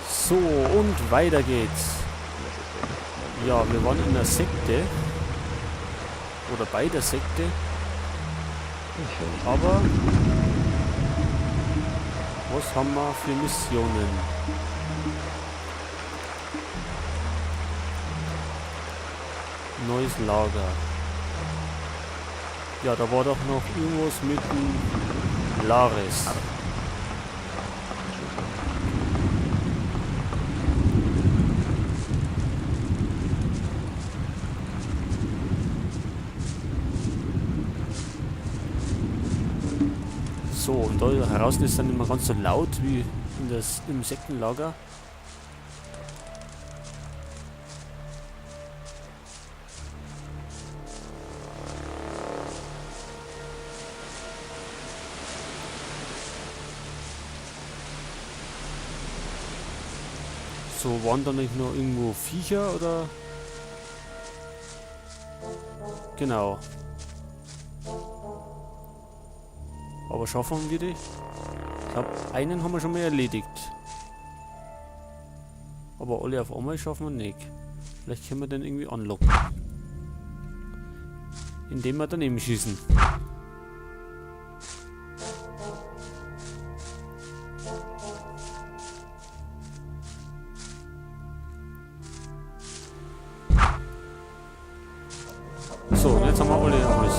So, und weiter geht's. Ja, wir waren in der Sekte. Oder bei der Sekte. Aber was haben wir für Missionen? Neues Lager. Ja, da war doch noch irgendwas mit dem Lares. So, und da heraus ist dann immer ganz so laut wie im Sektenlager. So, waren da nicht nur irgendwo Viecher oder? Genau. Aber schaffen wir die? Ich glaub, einen haben wir schon mal erledigt. Aber alle auf einmal schaffen wir nicht. Vielleicht können wir den irgendwie anlocken. Indem wir daneben schießen. So, und jetzt haben wir alle am Hals.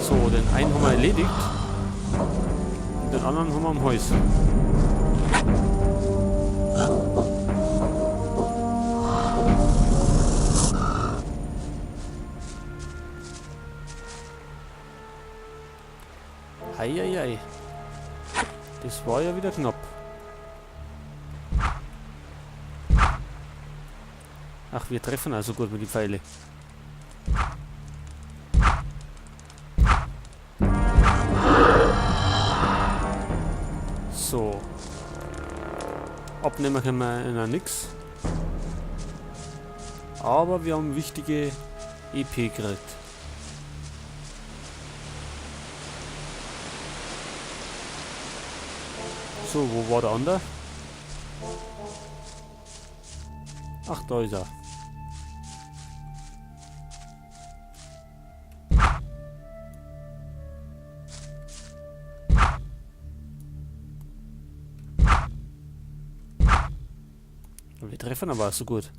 So, den einen haben wir erledigt. Und den anderen haben wir am Hals. Hei, hei, hei. Das war ja wieder knapp. Ach, wir treffen also gut mit den Pfeilen. So. Abnehmen können wir noch nix. Aber wir haben wichtige EP gekriegt. So, wo war der andere? Ach, da ist er. Wir treffen aber so gut.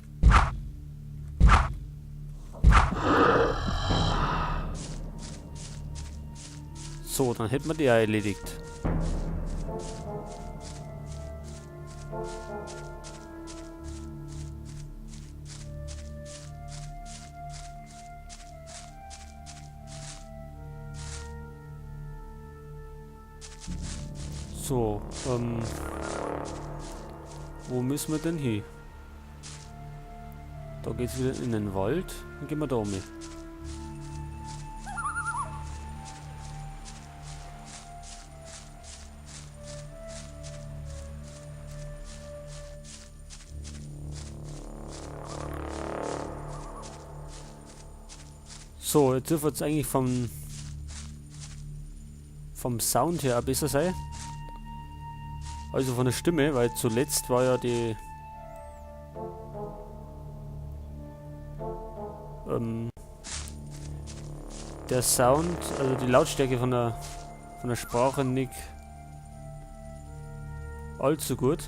So, dann hätten wir die ja erledigt. So, wo müssen wir denn hin? Da geht's wieder in den Wald. Dann gehen wir da um. So, jetzt dürfte es eigentlich vom Sound her auch besser sein. Also von der Stimme, weil zuletzt war ja die der Sound, also die Lautstärke von der Sprache nicht allzu gut.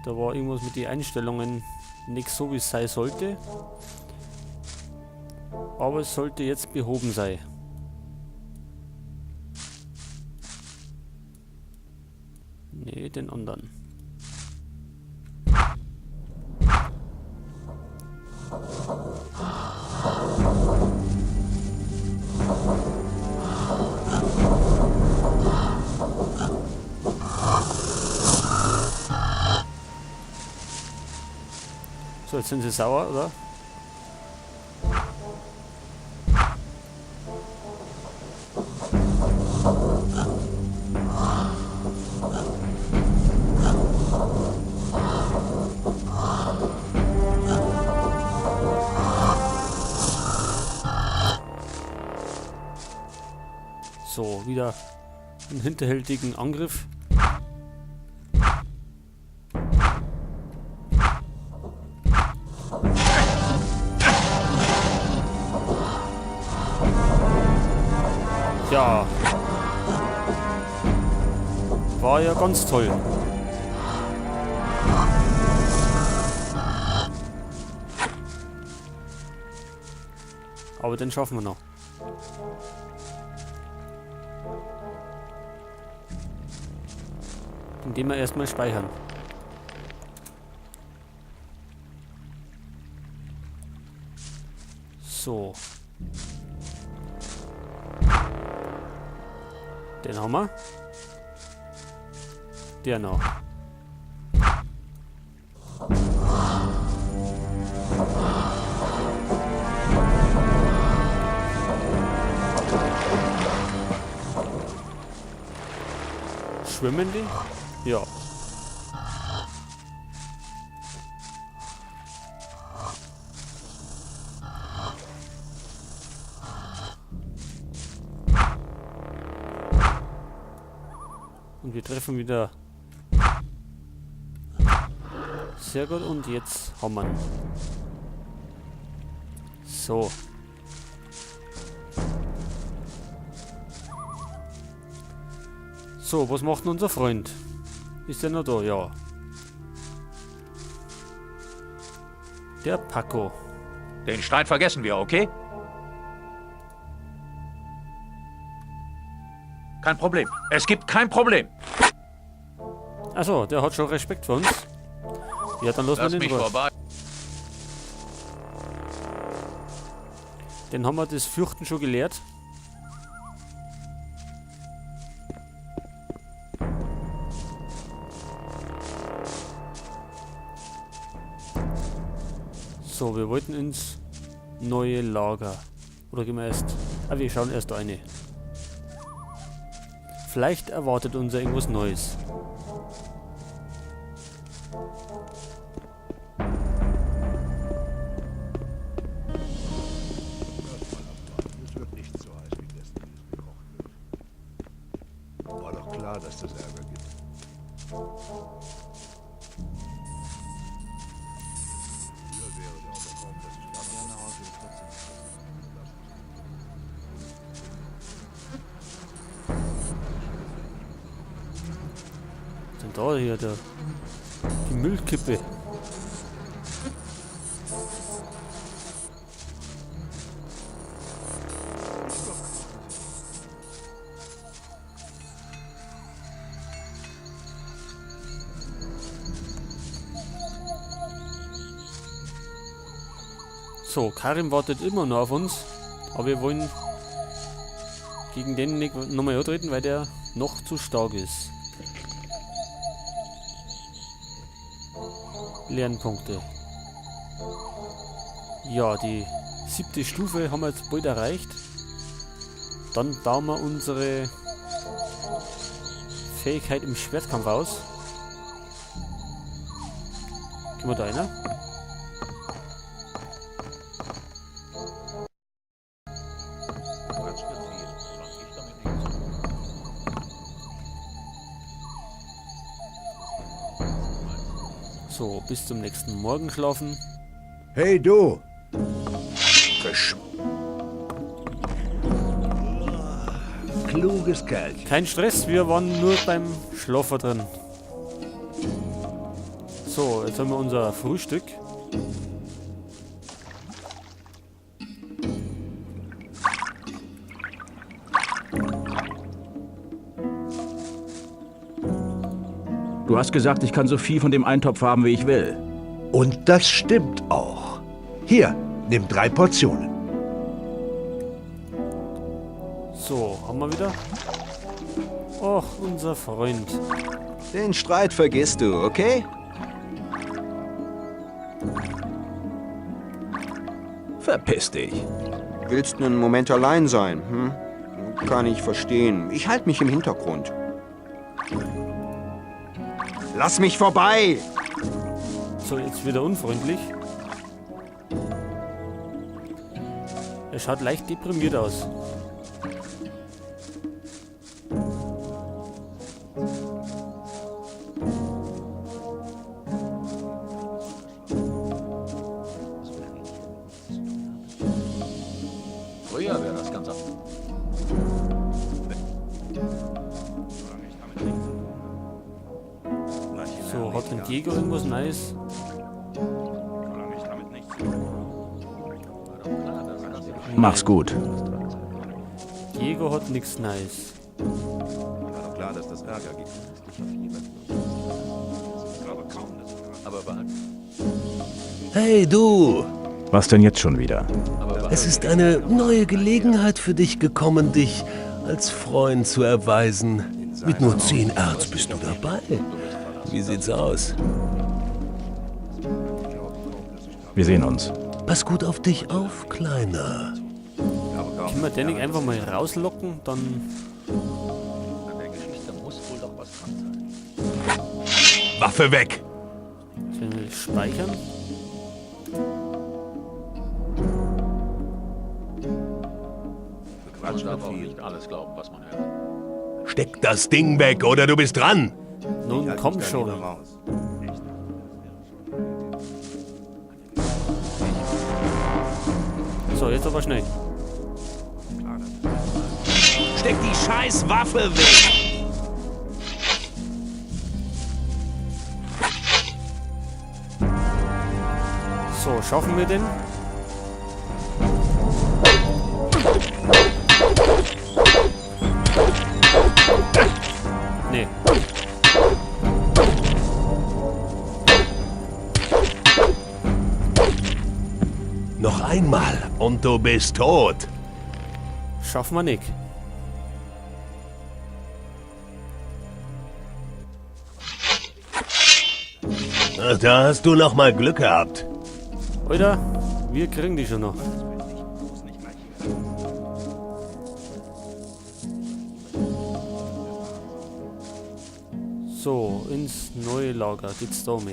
Da war irgendwas mit den Einstellungen nicht so, wie es sein sollte. Aber es sollte jetzt behoben sein. Nee, den anderen. So, jetzt sind sie sauer, oder? So, wieder einen hinterhältigen Angriff. Ja. War ja ganz toll. Aber den schaffen wir noch. Indem wir erstmal speichern. So. Den haben wir. Der noch. Schwimmen die? Ja. Und wir treffen wieder. Sehr gut, und jetzt haben wir ihn. So. So, was macht denn unser Freund? Ist der noch da? Ja. Der Paco. Den Streit vergessen wir, okay? Kein Problem. Es gibt kein Problem. Achso, der hat schon Respekt vor uns. Ja, dann lassen wir Lass den mich Ruhe. vorbei. Den haben wir das Fürchten schon gelehrt. So, wir wollten ins neue Lager. Oder gehen wir erst... Ah, wir schauen erst eine. Vielleicht erwartet uns ja irgendwas Neues. Es wird nicht so heiß wie gestern, wie es gekocht wird. War doch klar, dass das Ärger gibt. Früher wäre der Oberbaum, dass ich Was ist denn da hier die Müllkippe? So, Karim wartet immer noch auf uns, aber wir wollen gegen den nicht nochmal antreten, weil der noch zu stark ist. Lernpunkte. Ja, die 7. Stufe haben wir jetzt bald erreicht. Dann bauen wir unsere Fähigkeit im Schwertkampf aus. Gehen wir da rein? So, bis zum nächsten Morgen schlafen. Hey du! Kluges Kerlchen. Kein Stress, wir waren nur beim Schlafen drin. So, jetzt haben wir unser Frühstück. Du hast gesagt, ich kann so viel von dem Eintopf haben, wie ich will. Und das stimmt auch. Hier, nimm 3 Portionen. So, haben wir wieder. Och, unser Freund. Den Streit vergisst du, okay? Verpiss dich. Willst einen Moment allein sein, hm? Kann ich verstehen. Ich halte mich im Hintergrund. Lass mich vorbei! So, jetzt wieder unfreundlich. Er schaut leicht deprimiert aus. Früher wäre das ganz So, hat denn Diego irgendwas Neues? Mach's gut. Diego hat nichts Neues. War doch klar, dass das Ärger gibt. Hey du! Was denn jetzt schon wieder? Es ist eine neue Gelegenheit für dich gekommen, dich als Freund zu erweisen. Mit nur 10 Erz bist du dabei. Wie sieht's aus? Wir sehen uns. Pass gut auf dich auf, Kleiner. Können wir den nicht einfach mal rauslocken? Dann. An der Geschichte muss wohl doch was dran sein. Waffe weg! Sollen wir das speichern? Man darf auch nicht alles glauben, was man hört. Steck das Ding weg oder du bist dran! Nun Halt komm mich da schon. lieber raus. So, jetzt aber schnell. Steck die scheiß Waffe weg! So, schaffen wir den? Nee. Noch einmal und du bist tot. Schaffen wir nicht. Ach, da hast du noch mal Glück gehabt. Alter, wir kriegen die schon noch. So, ins neue Lager geht's da um.